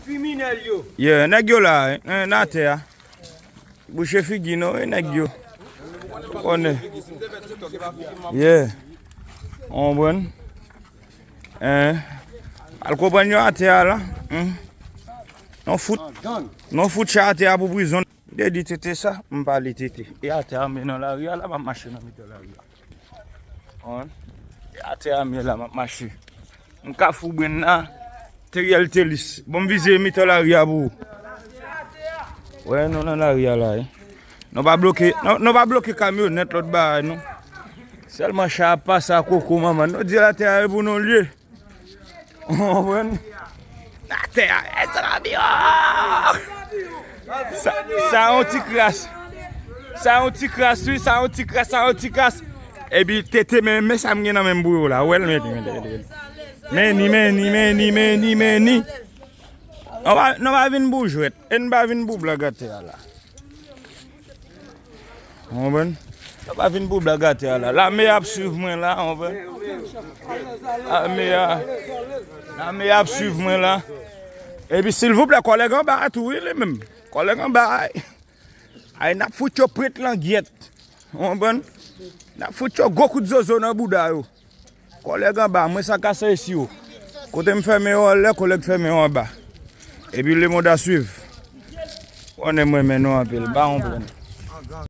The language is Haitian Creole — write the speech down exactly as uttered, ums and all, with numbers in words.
Kriminèl yo. Yeah, nèg yo la, eh, nan atè a. Bouche figi nou, eh, nèg yo. Konnen. Yeah. Ou konprann? Eh. Al konprann yo atè a la. Hmm. Non fout. Non fout chay atè a pou prizon. M te di Tete sa, m pale Tete. E atè a m nan lari a la, m ap mache nan mitan lari a. Konprann? E atè a m ye la, m ap mache. M Kafou Brenn la, Teriel Telis. Bon, m vize mitan lari a pou ou. Wè, nou nan lari a la, eh. Nou pa bloke, nou, nou pa bloke kamyonèt lòt bagay, non. Sèlman chay ap pase a koko manman. Nou di atè a e pou nou l ye. Ou konprann? Atè a, e zòt ap yo! Sa, sa yon ti kras. Sa yon ti kras, wi, sa yon ti kras, sa yon ti kras. Epi Tete, men, men sa m gen nan men m pou yo la. Ou wè l, men, men, men, men. Meni, meni, meni, meni, meni. Nou pa, nou pa vin pou jwèt. E n pa vin pou blag atè a la. Ou konprann? Yo pa vin pou blag atè a la. Lame ap swiv mwen la, ou konprann? Lame a, lame ap swiv mwen la. Epi silvouplè, kòlèg anba a tou, wi, li menm. Kòlèg anba a. Ay, n ap fout yo prèt langyèt. Ou konprann? N ap fout yo gwo kout zozo nan bouda yo. Kòlèg anba, mwen sa kase esi yo. Kote m fèmen yo anlè, kòlèg fèmen yo anba. Epi lemonn a swiv. Konnen mwen men nou anpil, ba yon plen.